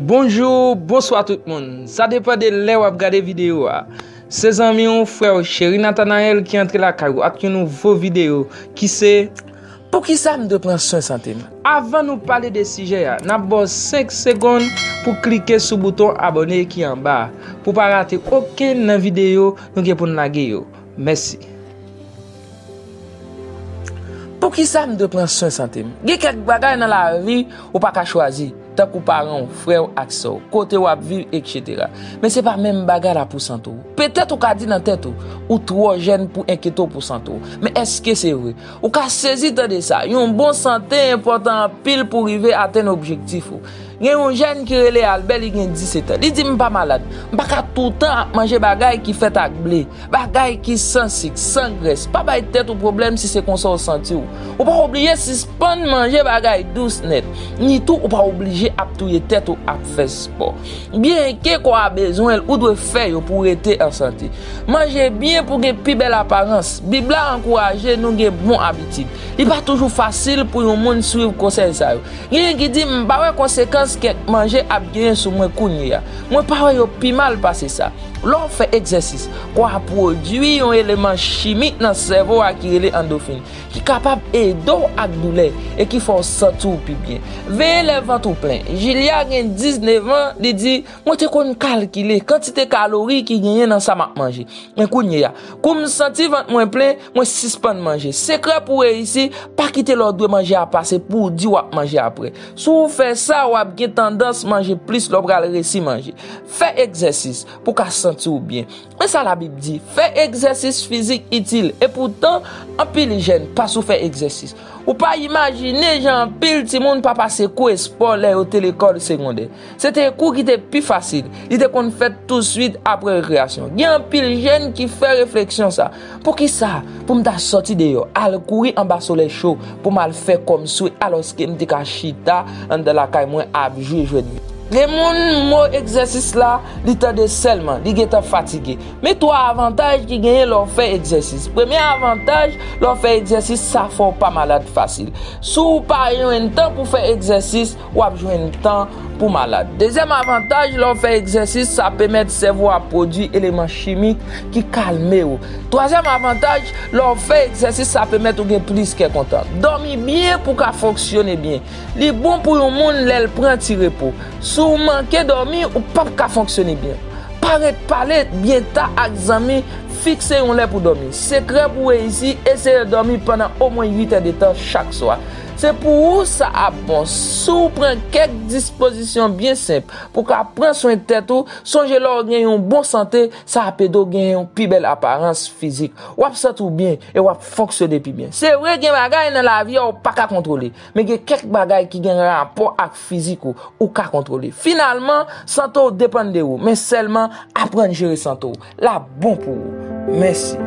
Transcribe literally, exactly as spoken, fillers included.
Bonjou, bonswa tout moun. Sa depann de lè w ap gade videyo a. Se zanmi w, frè w, Cheri Nathanael ki antre lakay ou ak yon nouvo videyo ki se Poukisa m dwe pran swen sante m? Avan nou pale de sijè a, n ap ba w senk segonn pou klike sou bouton abòne ki anba a, pou w pa rate okenn nan videyo nou gen pou n lage yo. Mèsi. Poukisa m dwe pran swen sante m? Gen kèk bagay nan lavi ou pa ka chwazi, tankou paran w, frè w ak sè w, kote w ap viv, etsetera. Men se pa menm bagay la pou sante w. Petèt ou ka di nan tèt ou, ou twò jèn pou enkyete w pou sante w. Men èske se vre? Ou ka sezi tande sa, yon bon sante enpòtan anpil pou rive atenn objektif ou. Gen yon jèn ki rele Albè, li gen disèt an. Li di, "M pa malad. M pa ka toutan ap manje bagay ki fèt ak ble, bagay ki san sik, san grès. Pa bay tèt ou pwoblèm si se konsa w santi w. Ou pa oblije sispann manje bagay dous nèt, ni tou ou pa oblije ap touye tèt ou ap fè spò. Byenke kò a bezwen l, ou dwe fè yo pou w rete an sante. Manje byen pou gen pi bèl aparans. Bib la ankouraje nou gen bon abitid. Li pa toujou fasil pou yon moun swiv konsèy sa yo. Genyen ki di, "M pa wè konsekans kèk manje ap genyen sou mwen kounye a. Mwen pa wè yo pi mal pase sa." Lè w fè egzèsis, kò a pwodui yon eleman chimik nan sèvo a ki rele andofin, ki kapab ede w ak doulè e ki fè w santi w pi byen. Veye lè vant ou plen. Julia gen diznèf an, li di, "Mwen te konn kalkile kantite kalori ki genyen nan sa m ap manje. Men kounye a, kou m santi vant mwen plen, mwen sispann manje." Sekrè pou reyisi, pa kite lè w dwe manje a pase pou w di w ap manje apre. Si w fè sa, w ap gen tandans manje plis lè w pral resi manje. Fè egzèsis pou w ka santi w byen. Men sa Labib di, fè egzèsis fizik itil. Epoutan, anpil jèn pa sou fè egzèsis. Ou pa imajine jan anpil timoun pa pase kou espò lè yo te lekòl segondè. Se te kou ki te pi fasil. Li te konn fèt touswit apre rekreyasyon. Gen anpil jèn ki fè refleksyon sa, "Poukisa pou m ta sòti deyò, al kouri anba solèy cho pou m al fè kò m swe alòske m te ka chita anndan lakay mwen ap jwe jwèt vit?" Gen moun, mo egzèsis la, li tande sèlman, li gentan fatige. Men twa avantaj ki genyen lè w fè egzèsis. Premye avantaj, lè w fè egzèsis, sa fè w pa malad fasil. Si w pa jwenn tan pou fè egzèsis, w ap jwenn tan pou malad. Dezyèm avantaj, lè w fè egzèsis, sa pèmèt sèvo a pwodui eleman chimik ki kalme w. Twazyèm avantaj, lè w fè egzèsis, sa pèmèt ou gen plis kè kontan. Dòmi byen pou w ka fonksyone byen. Li bon pou yon moun lè l pran ti repo. Si w manke dòmi, ou p ap ka fonksyone byen. Pa ret pale byen ta ak zanmi, fikse yon lè pou dòmi. Sekrè pou reyisi, eseye dòmi pandan omwen uit èdtan chak swa. Se pou ou sa ap bon. Si w pran kèk dispozisyon byen senp pou w ka pran swen tèt ou, sonje lè w gen yon bon sante, sa ap ede w gen yon pi bèl aparans fizik. W ap santi w byen e w ap fonksyone pi byen. Se vre, gen bagay nan lavi a w pa ka kontwole, men gen kèk bagay ki gen rapò ak fizik ou, ou ka kontwole. Finalman, sante w depann de ou, men sèlman aprann jere sante w. L ap bon pou ou. Mèsi.